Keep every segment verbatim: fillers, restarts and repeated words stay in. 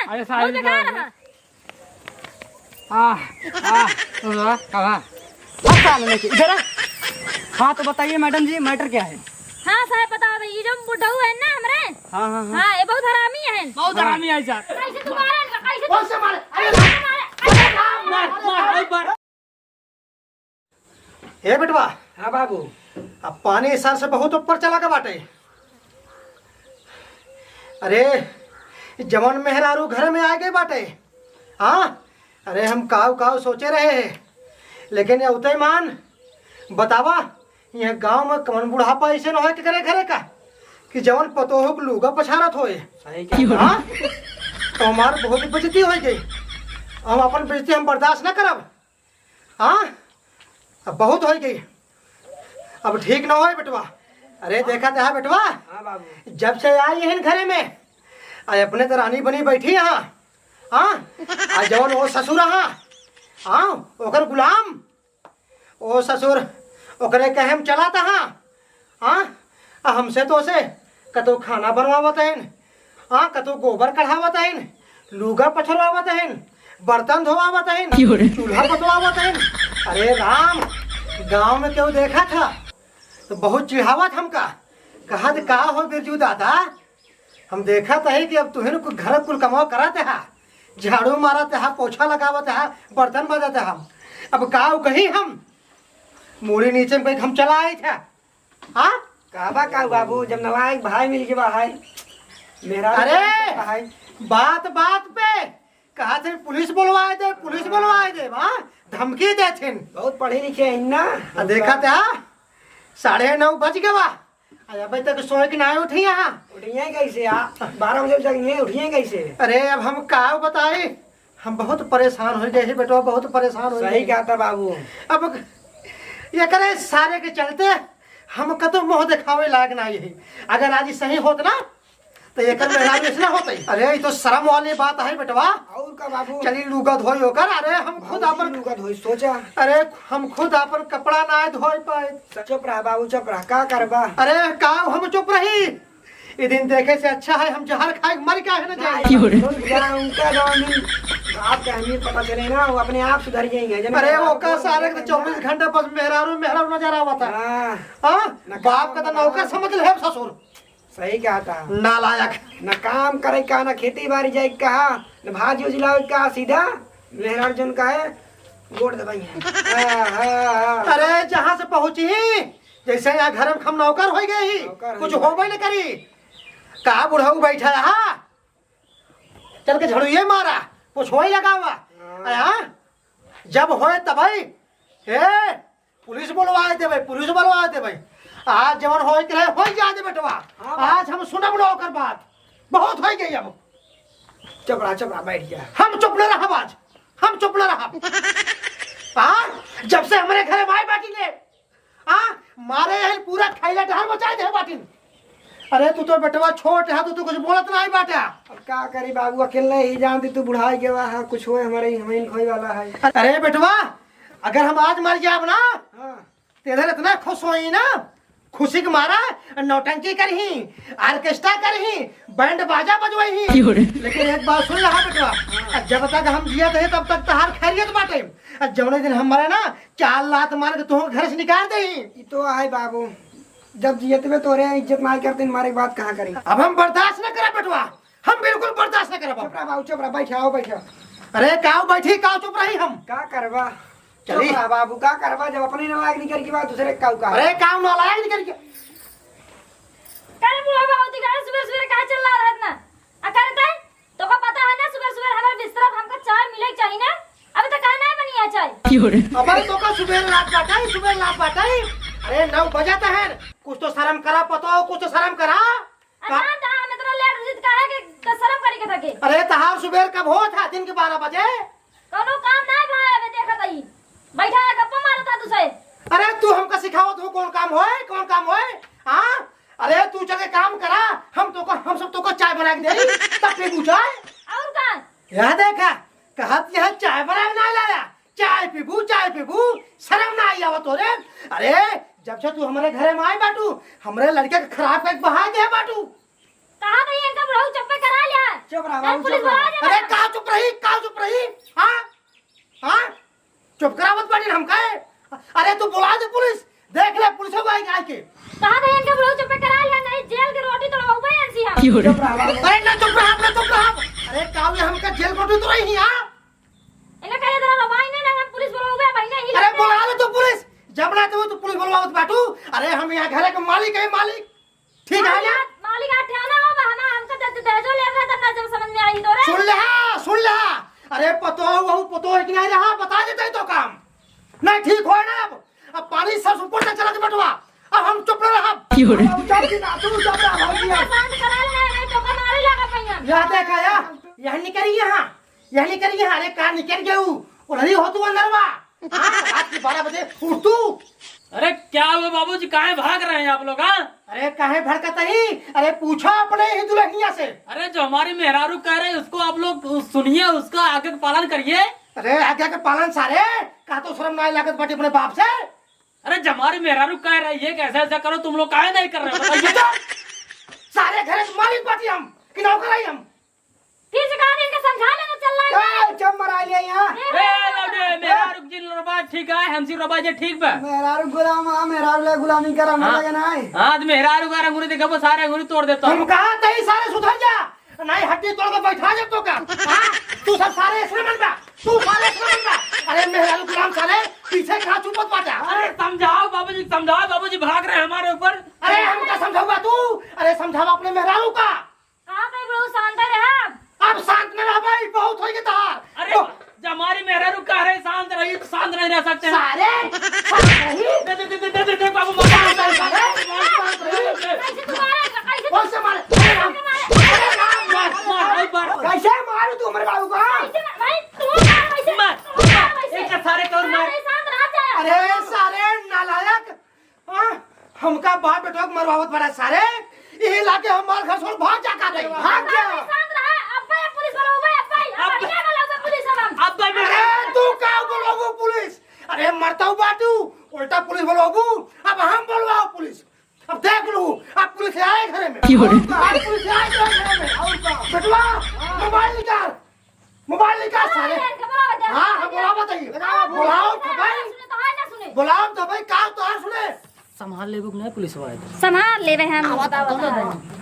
अरे बहुत साहिल बेकार साहब। रहा। आ, आ, आ, कहा? हाँ, साल लेके इधर आ। हाँ, तो बताइए मैडम जी, मैटर क्या है? हाँ साहब, बताओ भाई, ये जो बुढ़ऊ है ना हमरे, हाँ, हाँ, हाँ। हाँ, ये बहुत हरामी है। बहुत हाँ। हरामी है सर। कैसे तू मारे इनका? कैसे तू कौन से मारे? अरे, कैसे मारे? अरे, मार, मार, मार, मार। ए बेटवा। हाँ बाबू। अब पानी सर से बहुत ऊपर चला के बाटे। अरे, जवन मेहरारू घर में आ गए बाटे, हाँ? अरे, हम काव काव सोचे रहे हैं, लेकिन ये उतई मान बतावा, यह गांव में कौन बुढ़ापा ऐसे न होए के करे घरे का कि जवन पतोह के लूगा पछारत होए। सही कहा। हाँ? तो हमार बहुत बेइज्जती हो गई, हम अपन बेइज्जती हम बर्दाश्त ना करब। हाँ, अब बहुत होइ गई, अब ठीक न होए बेटवा। अरे देखा तो है बेटवा, हाँ बाबू। जब से आई हन घरे में, आ अपने तो रानी बनी बैठी हाँ, हाँ, आ जवन वो ससुर हाँ, हाँ, ओकर गुलाम, ओ ससुर, ओकरे कहे हम चलाता हाँ, हाँ, आ हमसे तो से कतो खाना बनवावत हन, हाँ, कतो गोबर कढ़ावत हन, लूगा पछरवावत हन, बर्तन धोवावत हन, क्यों रे? चूल्हा पतवावत हन। अरे राम, गांव में केहू देखा था तो बहुत चिढ़ावत हमका, कहत का हो बिरजू दादा, हम देखत हई कि अब तुहिन कुल घर कुल कमावा करत हा, झाड़ू मारत हा, पोछा लगावत हा, बर्तन माजत हा। अब काव कही हम, मूड़ी नीचे में कही हम चला आई था। हाँ? कहबा का बाबू, जब नलायक भाई मिल गया है, मेरा अरे! भाई। बात बात पे कहा थे पुलिस बुलवाए दे, पुलिस बुलवाए दे, हाँ? धमकी दे थे। बहुत पढ़े लिखे हैं ना। आ, देखा था, साढ़े नौ बज गवा। अरे अबे तक सोए के ना उठी यहाँ। उठिए कैसे आ? बारह बजे जगिए, उठिए कैसे? अरे अब हम का बताई, हम बहुत परेशान हो गए ही बेटवा, बहुत परेशान हो सही गए। कहा था बाबू। अब एकरे सारे के चलते हम कतो मुँह दिखावे लायक ना यही। अगर आज ई सही होत ना तो एकर मेहरारू ऐसे ना होत ही। अरे ई तो शर्म वाली बात है बेटवा। और का बाबू? चली लूगा धोई होकर, अरे हम खुद बाबूजी अपन लूगा धोई, सोचा। अरे हम खुद अपन कपड़ा ना धोई पाए। चुप रहा बाबू, चुप रहा, का करबा? अरे का हम चुप रही? ई दिन देखे से अच्छा है हम जहर खाए के मर काहे ना जाए। नहीं, सुन, या उनका जौन दिन बाप के अहमियत पता चले ना, वो अपने आप सुधर जाएंगे, जने अरे बाप ओका को सारे के तो देखा चौबीस ना। घंटा बस मेहरारू, मेहरारू नजर आवत है। हाँ। हाँ? ना बाप काम का तो ना नौकर बात। समझ ले हम ससुर। सही कहा था। नालायक। ना काम करे का, ना खेती बाड़ी जाए का, ना भाजी उजी लावे का, सीधा मेहरारू जौन का है, गोड़ दबाई है। हाँ, हाँ, हाँ। अरे जहाँ से पहुँची, जैसे यहाँ घर में हम नौकर होइ गए ही, नौकर कुछ होइ गए। होबे न करी। का बुढ़ऊ बैठा रहा, चल के झड़ुए मारा, पोछोई लगावा। हाँ। हाँ? जब होए तबई, ए, पुलिस बुलवाए देबे, पुलिस बुलवाए देबे। आज जवन होए के रहे, होई जाए दे बेटवा। हाँ। आज हम सुनब ना ओकर बात। बहुत होई गई अब। चुप रहा, चुप रहा, बैठ जा। हम चुप न रहब आज, हम चुप न रहब। हाँ, जब से हमरे घरे माई बाटी ने, हाँ, मारे यही पूरा खैला डहर मचाए दे बाटिन। अरे तू तो बेटवा छोट है, तू तो कुछ बोलत नहीं बाटा। अब का करी बाबू, अकेले ही जानती तू बुढ़ाई गवा है, कुछ होए हमारे ही, हमें होए वाला है। अरे बेटवा, अगर हम आज मर जाब ना, हाँ। तो इधर इतना खुश होई ना, खुशी के मारा नौटंकी करही, ऑर्केस्ट्रा करही, बैंड बाजा बजवही। क्यों रे? लेकिन एक बात सुन रहा बेटवा, हाँ। जब तक हम जियत है तब तक तहार खैरियत बाटे। आ जौने दिन हम मरे ना, चार लात मार के तुहूँ घर से निकाल देही। ई तो आहे बाबू, जब जियत में तोरे इज्जत ना करते, मारे के बात कहाँ करी? अब हम बर्दाश्त न करब बेटवा, हम बिल्कुल बर्दाश्त न करब। चुप रहा बाबू, चुप रहा, बैठा, आओ बैठा। अरे काऊ बैठी, काऊ चुप रही हम? का करबा? चली। चुप रहा बाबू, का करबा? जब अपने नालायक निकल के बाद दूसरे का का? अरे काऊ नालायक निकल के? करे बुढ़ा बाबू, तू घर सुबह सुबह काहे चल रहा है इतना? आ करे तै? तोका पता है ना, सुबह सुबह हमारे बिस्तरा पे हमका चाय मिले के चाहिए ना, अभी तक काहे ना बनी है चाय? क्यों रे? अबे तोका सुबह रात बाटे, सुबह रात बाटे। अरे नौ बजे तो है, कुछ तो शर्म करा पतो, कुछ तो शर्म करा। अरे का? हाँ, तो हम इतना लेट उठित काहे के, तो शर्म करी के थके। अरे तहार सुबह कब होत है? दिन के बारह बजे। कौनो काम ना भाई, अबे देखत हई। बैठा है, गप्पा मारत है तुसे। अरे तू हमका सिखावत हो कौन काम होए, कौन काम होए? हाँ? अरे तू चल के काम करा, हम तोका, हम सब तोका चाय बना के देई, तब पीबू चाय। और का? यह देखा, कहत यह चाय बना के ना लाया, चाय पीबू, चाय पीबू, शर्म ना आई आवत तोरे? अरे जब से तू हमरे घरे में आए बाटू, हमरे लड़के के खराब करके बहाय दे बाटू। कहा नहीं इनका बुढ़ऊ चुप्पे करा लिया। अरे, पुलिस बुला दे। अरे, का चुप रही, का चुप रही? हाँ? हाँ? चुप करावत बाटी हमका, ए? अरे, तू बुला दे पुलिस, देख ले पुलिस को आई, आई के। कहा था इनका बुलाओ, चुप करा लिया, नहीं जेल के रोटी तोड़वाऊबे इनसे हम। अरे, ना चुप रहा, ना चुप रहा। अरे, का हुआ, हमका जेल रोटी तो रही, हाँ? इन्हें कहे जरा रवाई नहीं ना, हम पुलिस बुलाऊबे, भाई, नहीं अरे, लगे। बुला ले तू पुलिस, जब ना तू, तू पुलिस बुलवावत बाटू। अरे, हम यहाँ घर के मालिक है, मालिक। ठीक है ना? मालिक, मालिक, आ ठेला हो बहाना, हमका दे, दे, दे, जो ले रहा था, ना जब समझ में आई तो रे। सुन ले, हाँ, सुन ले, हाँ। अरे, पतो, वहू पतो है कि नहीं रहा, बता देते ही तो काम। नहीं, ठीक हो ना अब। अब पानी सर से ऊपर तक चला दे बेटवा। अब हम चुप न रहब। क्यों रे? अब चुप की ना, तू चुप रह, भौजी। शांत करा ले, नहीं तो का मारे लगा पहिया। यह देखा या, यह निकल यहाँ, यह निकल यहाँ। अरे, का निकल गया ऊ? उधर ही हो तू अंदर बा। हाँ, रात के बारह बजे उठ तू। अरे क्या हुआ बाबूजी, काहे भाग रहे हैं आप लोग, हाँ? अरे काहे भड़कत ही? अरे पूछो अपने ही दुल्हनिया से। अरे जो हमारी मेहरारू कह रही उसको आप लोग सुनिए, उसका आज्ञा का पालन करिए। अरे आज्ञा का पालन सारे, का तो शर्म नाहीं लागत बाटी अपने बाप से? अरे जो हमारी मेहरारू कह रही है कि ऐसा ऐसा करो, तुम लोग काहे नहीं कर रहे हो, बताइए। सारे घर के मालिक बाटी हम, कि नौकर आई हम? फिर से कहा इनके समझा लेना चल रहा है। ए, जब मरा लिया यहाँ। ए, लौटे, मेहरारू जिन रबा ठीक है, हमसी रबा जे ठीक बा। मेहरारू गुलाम, हाँ, मेहरारू ले गुलामी कर, हम हाँ। लगे ना है। हाँ, तो मेहरारू का अंगूरी देखबो, सारे अंगूरी तोड़ देता हूँ। हम कहा तही सारे सुधर जा, नहीं हड्डी तोड़ के बैठा जा तो का? हाँ? तू सब सारे ऐसे मन बा, तू सारे ऐसे मन बा। अरे मेहरारू गुलाम सारे पीछे कहाँ छुपत बाटा? अरे समझाओ बाबूजी, समझाओ बाबूजी, भाग रहे हमारे ऊपर। अरे हमका समझावा तू, अरे समझावा अपने मेहरारू का। कहाँ पे बड़ू शांत रहा? अब शांत न रह भाई, बहुत होई के तहार। अरे, तो जमारी मेहरारू कह रहे शांत रही, तो शांत नहीं रह सकते हैं। सारे, शांत रही। दे, दे, दे, बाबू, मार, मार, मार, मार, मार, मार, मार। कैसे तू मारेगा? कैसे कौन से मारे? अरे राम, अरे राम, मार, मार, मार, मार। कैसे मारू तू हमारे बाबू का? कैसे मार, भाई, तू मार, कैसे? मार, तू मार, मार, कैसे? एक सारे कौन मार? अरे, शांत रह जा। अरे, सारे नालायक, हाँ, हमका बाप बेटवा के मरवावत बड़ा सारे, यही लाके हमार घर छोड़ भाग जा का दे, भाग जा। शांत रहा, शांत रहा। अब्बे पुलिस बुलाओ, अब्बे, अब्बे, अब्बे। क्या बुलाओ पुलिस अब हम? अब्बे भी अरे, तू का बुलाओ पुलिस? अरे, मरता हूँ बाटू, उल्टा पुलिस बुलाओ, अब हम बुलवाओ पुलिस। अब देख लू, अब पुलिस आए घरे में। क्यों रे? अब पुलिस आए घरे में। और का? बेटवा, मोबाइल निकाल। मोबाइल निकाल सारे। अरे, घबराओ, जल्दी हाँ, हाँ, जल्दी। बोलाओ बताइए। लगाओ, बोलाओ तो भाई। सुने तो हाल ना सुने। बोलाओ तो भाई, का तो हाल सुने। संभाल लेबू कि नहीं पुलिस वाले? संभाल लेबे हम।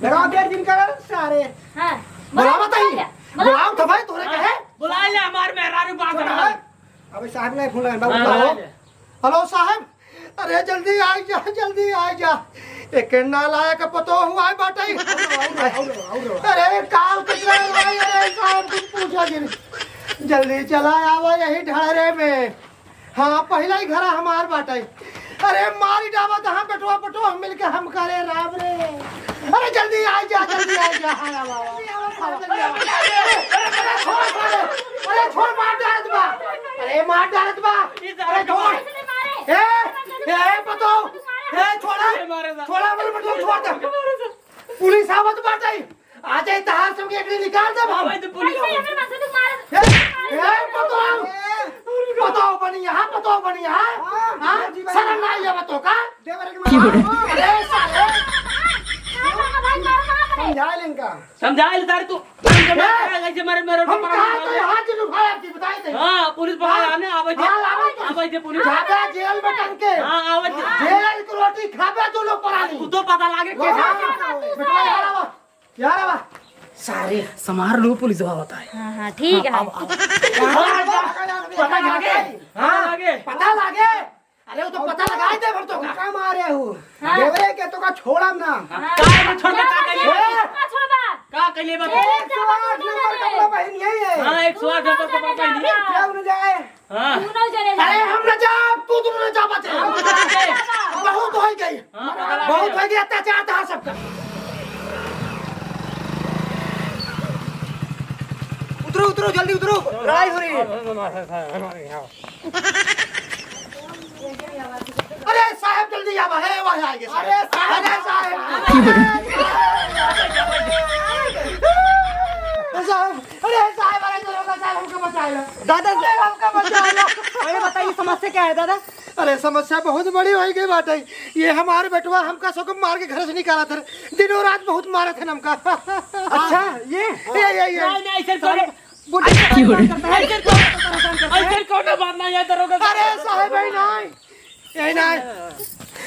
लगाओ, देर दिन कर सारे। हाँ। बोलाओ बताइए। बोलाओ। बोलाओ तो भाई, तोरे कहे। बुला ले हमार मेहरारू बात सुन है। भाई। अबे साहब नहीं फोन लगा, हाँ, बाबू। हाँ, हाँ। हेलो साहब, अरे जल्दी आ जा, जल्दी आ जा। एक नालायक पतोह हुआ है बाटे। अरे काल कितना भाई, अरे साहब कुछ पूछा जिन। जल्दी चला आवा यही ढारे में। हाँ, पहला ही घर हमार बाटे। अरे मारी डावा तो हम बेटवा पटोह मिलके हम करे राम रे। अरे जल्दी आ जा, जल्दी आ जा। हाँ, आवा, आवा। अरे, अरे, छोड़, छोड़। अरे, छोड़, मार डालत बा। अरे, मार डालत बा। अरे, छोड़। ए, ए, ए, पतो। ए, छोड़ा। छोड़ा, बोल, पतो, छोड़ दे। पुलिस आवत बाटे। आ जाए, तहार सब के एकरी निकाल दे, भाई। ए, ए, पतो। पतो बनी यहाँ, पतो बनी यहाँ। हाँ, हाँ? जी भाई। शर्म ना आइए, पतो का? देवर के मार। अरे, साले। समझा ले इनका। समझा ले सारे तू। हम जब ए! ऐसे मारे मेरे हम ऊपर कहाँ हाथ तो उठाओ। हाथ नहीं उठाया, आपकी बताई थे। हाँ, पुलिस पकड़ हाँ। लाने, आवे थे। हाँ, आवे थे। आवे थे पुलिस। खाबे जेल में टंग के। हाँ, आवे थे। जेल की रोटी खाबे तू लोग परानी। तू तो पता लागे हाँ, कैसे। हाँ, बेटा, यार आवा। यार आवा। सारे संभाल लो, पुलिस वाला होता है। हाँ, हाँ, ठीक है। अब, अब। हाँ, पता लागे। हाँ, लागे। पता लागे। अरे, वो तो पता लगाई दे, हम तो का। का मारे हो? हाँ। देवरे के तो का छोड़म ना। हाँ। का में छोड़बा, का कइले? का छोड़बा? का कइले बा? एक सौ आठ नंबर कपड़ा पहनी है ये। हाँ, एक सौ आठ नंबर कपड़ा पहनी है। क्या उन्हें जाए? हाँ। दोनों जने अरे, जाए। हम ना जाब, तू दोनों ना जाबा थे। हाँ, हाँ, हाँ। बहुत हो गई। हाँ, हाँ, बहुत हाँ। हो गया अत्याचार था सबका। उतरो, उतरो, जल्दी उतरो। लड़ाई हो रही है। अरे साहब, जल्दी आवा, हे, वहाँ आइगे साहब। अरे साहब। अरे साहब। अरे साहब, अरे साहब, अरे दरोगा साहब, हमका बचाए लो। दादा अरे, हमका बचाए लो। अरे बताइए, समस्या क्या है दादा? अरे समस्या बहुत बड़ी हो गई बाटे। ये हमारे बेटवा हमका सबको मार के घर से निकाला था। दिनों रात बहुत मारा था हमका। अच्छा, हाँ, ये, ये, ये, ये। नहीं, नहीं, ऐसे कौन, बुढ़ा ऐसे कौन, ऐसे कौन, ऐसे कौन बात नहीं है, दरोगा साहब। अरे साहब, भाई, नहीं। यही नहीं।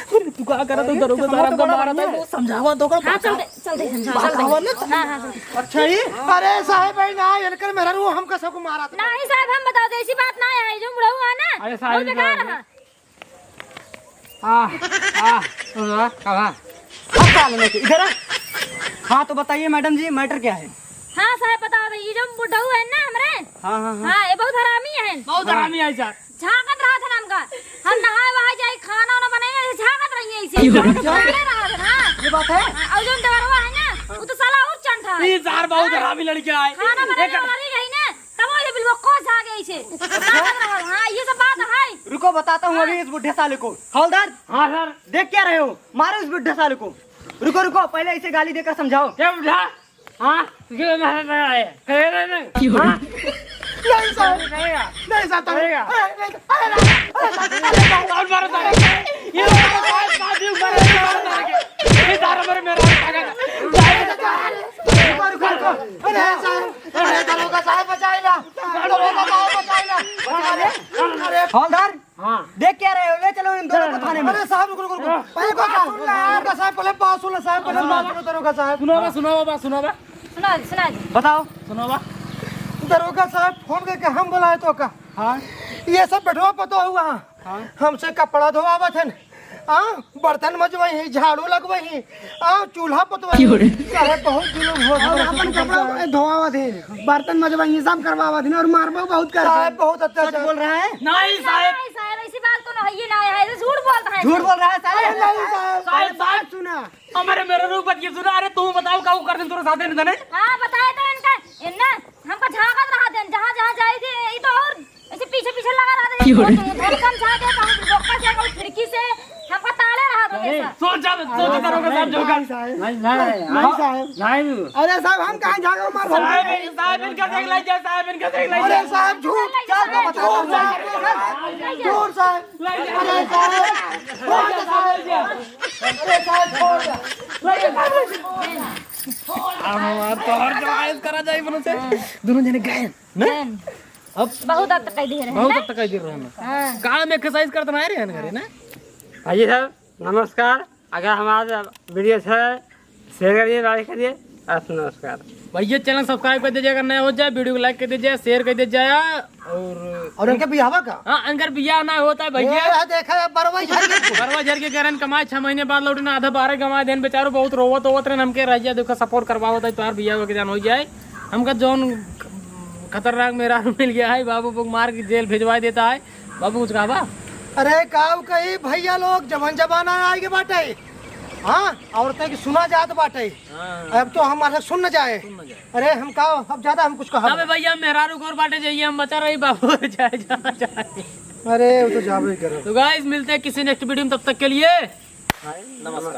अरे, तू का करत हो, दरोगा साहब का मारत है, वो समझावा तो का हाँ, चल दे, चल दे, समझा, चल दे। हाँ, हाँ, हाँ। अच्छा, ये? अरे साहब, भाई, ना, इनकर मेहरारू हमका सबको मारत है। नहीं साहब, हम बता दे, ऐसी बात ना है, जो बुढ़ऊ है ना, अरे साहब, वो बेकार है। हाँ, हाँ, हाँ, हाँ। अब साले लेके इधर आ। हाँ, तो बताइए मैडम जी, मैटर क्या है? हाँ साहब, बताओ भाई, ये जो बुढ़ऊ है ना हमरे, हाँ, हाँ, हाँ। हाँ, ये बहुत हरामी है। बहुत हाँ। हरामी है सर। झांकत रहा था हमका, हम नहाए वहाए जाए, खाना वाना बनाए, ऐसे झांकत रही है ऐसे। क्यों? झांकत रहा था ना। ये बात है? हाँ, और जो देवरवा है ना, वो तो साला और चंट है। ये सार बहुत हाँ। हरामी लड़का है। खाना बनाने एक वाला नहीं रही ना, तब वो ये बिलवा को झांके ऐसे। झांकत रहा, हाँ, ये सब बात है। रुको, बताता हूँ हाँ। अभी इस बुढ़े साले को। हवलदार, हाँ सर। देख क्या रहे हो? मारो इस बुढ़े साले को। रुको, रुको, पहले इसे गाली देकर समझाओ। क्या बुढ़ा? हाँ, ये मार रहा है। करेगा नहीं? क्यों? हाँ? नहीं सर। करेगा। नहीं सर, करेगा। अरे, नहीं सर, अरे, नहीं, अरे, नहीं, अरे, नहीं। और मारो सारे। ये मारो सारे, सारे, मारो सारे। ये सारा मेरे, मेरा पागल। रुको, रुको, रुको। अरे सर, अरे दरोगा साहब बचाइला। दरोगा साहब बचाइला। बचा ले। अरे हवलदार, हाँ। देख क्या रहे हो? ले चलो इन दोनों को थाने में। अरे साहब, रुको, रुको, रुको। हाँ। पहले बात सुन ला। दरोगा साहब, पहले बात सुन ला, साहब, पहले हाँ। बात सुनो, दरोगा साहब। सुनावा, सुनावा, बात सुनावा। सुना दे, सुना दे। बताओ। सुनावा। दरोगा साहब, फोन करके हम बुलाए तो का? हाँ। ये सब बेटवा पतो हुआ। हाँ। हमसे कपड़ा धोवावत हन। हाँ, बर्तन मजवई ही, झाड़ू लगवई ही, हाँ, चूल्हा पोतवई ही। क्यों रे? साहब, बहुत जुलुम हो और गया। अपन कपड़ा धोवावत ही, बर्तन मजवई ही, सब करवावत ही और मारबो बहुत करते हैं। साहब, बहुत अत्याचार। सच बोल रहा है? नहीं साहब। नहीं साहब, ऐसी बात तो नहीं है, नहीं है, ऐसे झूठ बोलता है। झूठ बोल रहा है साहब। अरे नहीं साहब। साहब, साहब, बात सुना। हमारे मेरे रूप बच के सुना, अरे तू बताओ का कर दिन तोरे साथे नहीं देने? हाँ, बताए तो इनका, इनने हमका झांकत रहा दिन, जहाँ, जहाँ जाई थी, ये तो और ऐसे पीछे पीछे लगा रहा था, क्यों रे? बहुत धमकान छा के, कहूँ डॉक्टर से, कहूँ खिड़की से, हमका ताड़े रहा था अरे, हमेशा। सोच जा, सोच जा, दरोगा साहब, जो कर। नहीं, साहब। नहीं, नहीं, नहीं, आप साहब। नहीं। अरे साहब, हम कहाँ जाके मार साहब, साहब इनका देख लीजिए, साहब इनका देख लीजिए। अरे साहब, झूठ। चल, तो बता, झूठ साहब। झूठ साहब। अरे साहब, छोड़ दे साहब। अरे साहब, छोड़ दे। अब हमार तोहर चॉइस करा जाई, मनो से। दोनों जने गए। ना? हैं। अब बहुत हद तक कह दिए रहे बहुत ना? हद तक कह दिए रहे ना। हाँ। काम एक्सरसाइज करत ना रहे हैं घरे ना? भाई साहब, नमस्कार। अगर हमारा वीडियो अच्छा है, शेयर करिए, लाइक करिए। बस, नमस्कार। भैया, चैनल सब्सक्राइब कर दीजिए, अगर नया हो जाए, वीडियो को लाइक कर दीजिए, शेयर कर दीजिए, और और इनके बियाहवा का? हाँ, इनकर बियाह ना होता है भैया। ए, देखा है, बरवा झर के। बरवा झर के कह रहे हैं, कमाए छह महीने बाद लौटे ना, आधा बारह कमाए देन बेचारो, बहुत रोवत होवत रहे, हमके रहिया देखो, सपोर्ट करवावत है, तोहार बियाह के जान हो जाए। हमका जौन खतरनाक मेहरारू मिल गया है, बाबू को मार के जेल भिजवा देता है। बाबू कुछ कहा बा? अरे काऊ कही भैया लोग, जवन जमाना आए के बाटे, हाँ, औरतें की सुना जात बाटे। हाँ। अब तो हमारे सुन न जाए। सुन न जाए। अरे हम का, अब ज्यादा हम कुछ कहा अबे भैया, मेहरारू गोर बाटे जाइए, हम बचा रही बाबू, जाए, जाए, जाए। अरे वो तो जाबे ही करो। तो गाइस, मिलते हैं किसी नेक्स्ट वीडियो में, तब तक के लिए नमस्कार।